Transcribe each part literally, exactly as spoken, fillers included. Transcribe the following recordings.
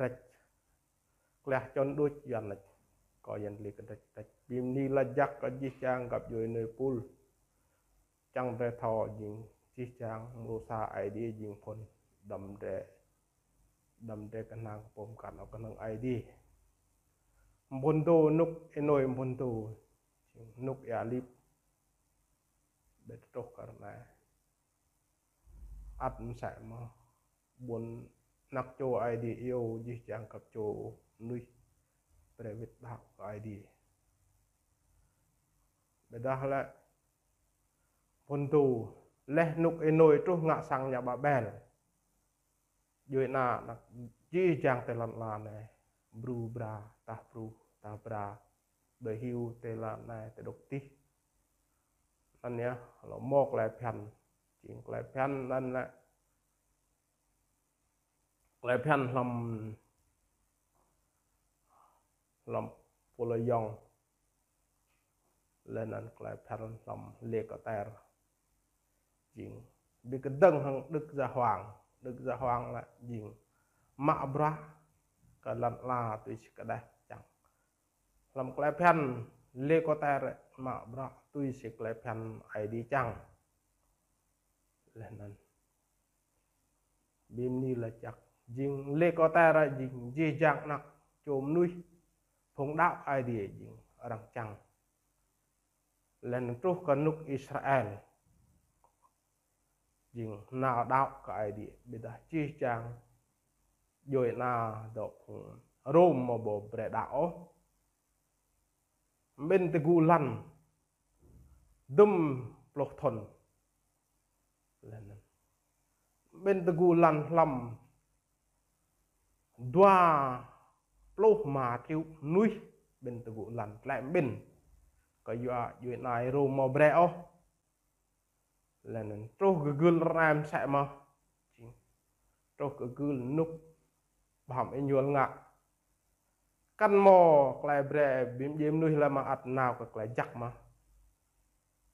trách. Klei čŏng đuč Yuăn lač. Kơ Yuăn lĕ kơ trách, trách. Bi mni lač jăk kơ jih jang găp djuê nui pul. Čiăng drei thâo jing jih jang mrô sa Aê Diê jing phŭn đăm drei, đăm drei knang pôm kăn ôh knang Aê Diê. Mphŭn dô nuk ênôi mphŭn dô. Jing nuk êa lip. Ƀiădah truh kơ ară anei ăt msĕ mơh. Ƀuôn anak čô Aê Diê iêu jih jang găp čô mnuih brei wĭt đăo kơ Aê Diê. Ƀiădah lĕ mphŭn dô leh nuk ênôi truh ngă sang ñu Babel. Djuê ana anak jih jang ti lăn ala anei. Bru bra, tah bru, tah bra. Đei hiu ti lăn anei, ti dôk tih. Anăn yơh, lŏ mâo klei bhiăn. Jing klei bhiăn anăn lĕ klei bhiăn hlăm, hlăm pô la yŏng. Leh anăn klei bhiăn hlăm Lê Kôter. Jing bi kdơ̆ng hŏng Đức Giáo Hoàng. Đức Giáo Hoàng lĕ jing mă bruă kơ lăn ala tui si kđeh čiăng. Hlăm klei bhiăn Lê Kôter mă bruă tui si klei bhiăn Aê Diê čiăng. Leh anăn bi mni lač jăk. Jing Lê Kôter jing jih jang anak čô mnuih phung đăo Aê Diê jing arăng čiăng. Leh anăn truh kơ nuk Israel. Jing nao đăo kơ Aê Diê. Ƀiădah jih jang djuê ana dôk phung Rôm amâo brei đăo ôh. Mĭn tơgŭ lăn dŭm pluh thŭn. Leh anăn mĭn tơgŭ lăn hlăm dua pluh êma triệu mnuih mĭn tơgŭ lăn tlĕ mĭn. Kyua djuê ana Rôm amâo brei ôh. Leh anăn truh kơ gưl ară anei msĕ mơh. Jing truh kơ gưl nuk Bham Êñuôl ngă. Kăn mâo klei brei bi mdjiê mnuih leh mơh ăt nao kơ klei jăk mơh.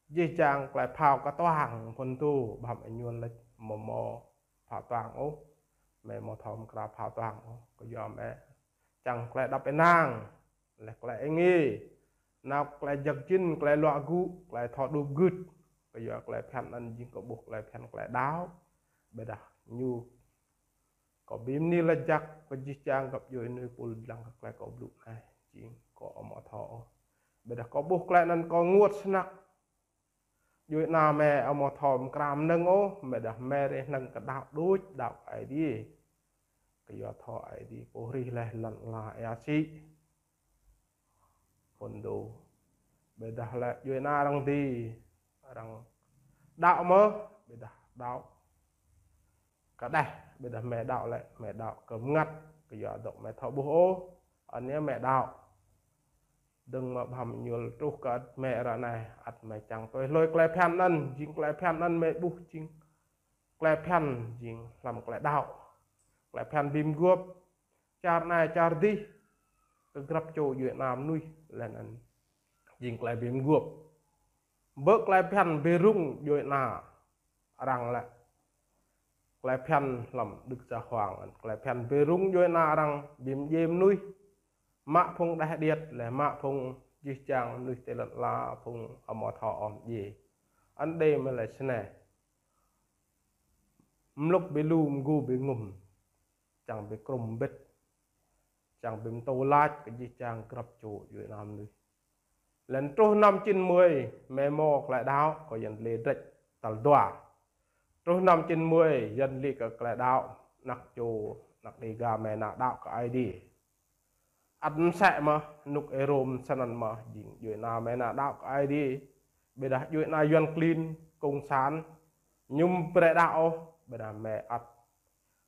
Jih jang klei phao ktuang mphŭn dô Bham Êñuôl lač amâo mâo phao ktuang ôh. Hmei amâo thâo mkra phao ktuang ôh. Kyua hmei čiăng klei êđăp ênang. Leh klei êngiê. Nao klei jăk jĭn, klei luă gŭ, klei thâo đup gưt. Kyua klei bhiăn anăn jing kâo ƀuh klei bhiăn klei đăo. Ƀiădah ñu kâo bi mni lač jăk kơ jih jang găp djuê nui pul dlăng kơ klei kâo blŭ anei. Jing kâo amâo thâo ôh. Ƀiădah kâo ƀuh klei anăn kâo ênguôt snăk. Djuê ana hmei amâo thâo mkra mnơ̆ng ôh, ƀiădah hmei rei hnơ̆ng kơ đăo đuč, đăo kơ Aê Diê. Kyua thâo Aê Diê pô hrih leh lăn ala êa sĭ. Mphŭn dô. Ƀiădah lĕ djuê ana arăng dưi, arăng đăo mơh, ƀiădah đăo kđeh, ƀiădah hmei đăo lĕ, hmei đăo kơ mngăt, kyua dôk hmei thâo ƀuh ôh, anei hmei đăo. Dơ̆ng mơ̆ Bham Êñuôl truh kơ hmei ară anei, ăt hmei čiăng tui hlue klei bhiăn anăn, jing klei bhiăn anăn hmei ƀuh jing klei bhiăn jing hlăm klei đăo. Klei bhiăn bi mguôp, čar anei čar dih, kơ grăp čô djuê ana mnuih, leh anăn jing klei bi mguôp. Bơ klei bhiăn bi rŭng djuê ana arăng lĕ. Klei bhiăn hlăm Đức Giáo Hoàng, klei bhiăn bi rŭng djuê ana arăng bi mdjiê mnuih. Mă phung đeh điêt, leh mă phung jih jang mnuih ti lăn ala phung amâo thâo ôh mdjiê. Anăn dê mơh lĕ snei. Mluk bi lu mgu bi ngŭm. Čiăng bi krŭm mbĭt. Čiăng bi mtô lač kơ jih jang grăp čô djuê ana mnuih. Leh anăn truh năm chín mươi, hmei mâo klei đăo, kâo Yuăn lĕ drêč tal dua. Truh năm chín mươi, Yuăn lĕ kơ klei đăo, anak čô, anak Đêga hmei nao đăo kơ Aê Diê. Ăt msĕ mơh, nuk êrôm snăn mơh, jing djuê ana hmei nao đăo kơ Aê Diê. Ƀiădah djuê ana Yuăn klin, cộng sản, ñu amâo brei đăo ôh, ƀiădah hmei ăt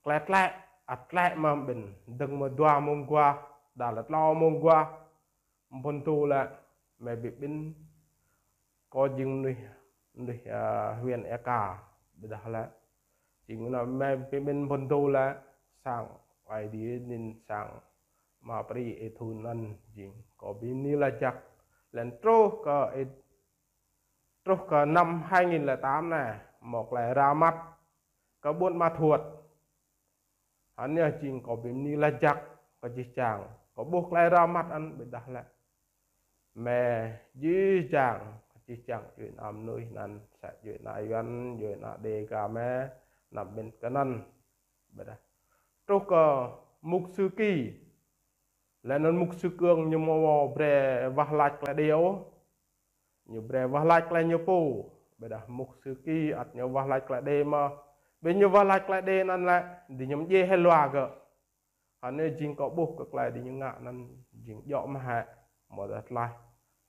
klei tlĕ, ăt tlĕ mơh ƀĭn, dơ̆ng mơ̆ dua mông aguah, đa lĕ tlâo mông aguah, mphŭn dô lĕ, hmei bi ƀĭn, kâo jing mnuih, mnuih, ơ, huyện Eka, ƀiădah lĕ. Jing anăn hmei bi ƀĭn mphŭn dô lĕ, sang Aê Diê anăn sang Ama Pri Êthun anăn jing. Kâo bi mni lač jăk, leh anăn truh kơ êt-, truh kơ năm hai nghìn lẻ tám anei, mâo klei ra măt kơ ƀuôn Ma Thuột. Anăn yơh jing kâo bi mni lač jăk kơ jih jang. Kâo ƀuh klei rao măt anăn ƀiădah lĕ mơ̆ jih jang, jih jang djuê ana mnuih anăn, sa djuê ana Yuăn, djuê ana Đêga mơ̆, năm bên kơ anăn. Ƀiădah truh kơ mục sư Ki, leh anăn mục sư Cương ñu amâo brei wah lač klei Đê ôh. Ñu brei wah lač klei ñu pô. Ƀiădah mục sư Ki ăt ñu wah lač klei Đê mơh. Bi ñu wah lač klei Đê anăn lĕ, diñu mdjiê hĕ lua gơ̆. Anăn jing kâo ƀuh kơ klei diñu ngă anăn jing djŏ mơh hĕ. Amâodah tlaih.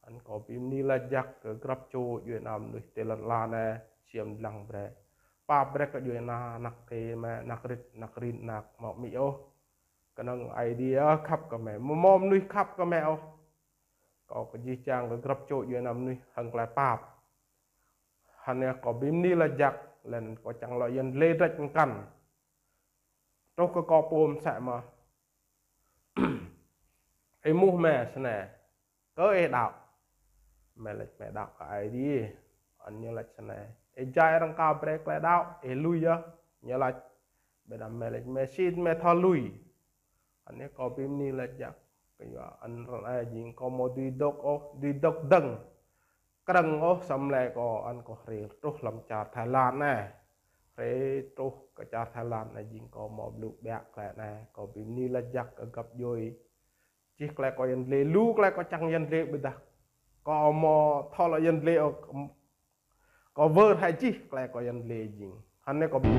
Anăn kâo bi mni lač jăk kơ grăp čô djuê ana mnuih ti lăn ala anei, čiêm dlăng brei. Pap brei kơ djuê ana, anak êkei mơ̆, anak rit, anak rin, anak mâo amĭ ôh. Knŏng Aê Diê khăp kơ mơ̆. Amâo mâo mnuih khăp kơ mơ̆ ôh. Kâo kơ jih jang kơ grăp čô djuê ana mnuih hŏng klei pap. Anăn yơh kâo bi mni lač jăk, leh anăn kâo čiăng lŏ yăl dliê drêč mkăn. Truh kơ kâo pô msĕ mơh. Êmuh mơ̆ snei, kơ ih đăo? Mơ̆ lač mơ̆ đăo kơ Aê Diê. Anăn ñu lač snei, ih jai arăng ka brei klei đăo, ih lui yơh. Ñu lač, ƀiădah mơ̆ lač mơ̆ sĭt mơ̆ thâo lui. Anăn kâo bi mni lač jăk. Kyua anăn ară anei jing kâo amâo dưi dôk ôh, dưi dôk dơ̆ng krơ̆ng ôh, săm lĕ kâo anăn kâo hriê truh hlăm čar Thái Lan anei. Hriê truh kơ čar Thái Lan anei jing kâo amâo blŭ ƀiă klei anei, kâo bi mni lač jăk kơ găp djuê. Jih klei kâo yăl dliê, lu klei kâo čiăng yăl dliê ƀiădah kâo amâo thâo lŏ yăl dliê ôh, kâo wơr hĕ jih klei kâo yăl dliê jing. Anăn kâo bi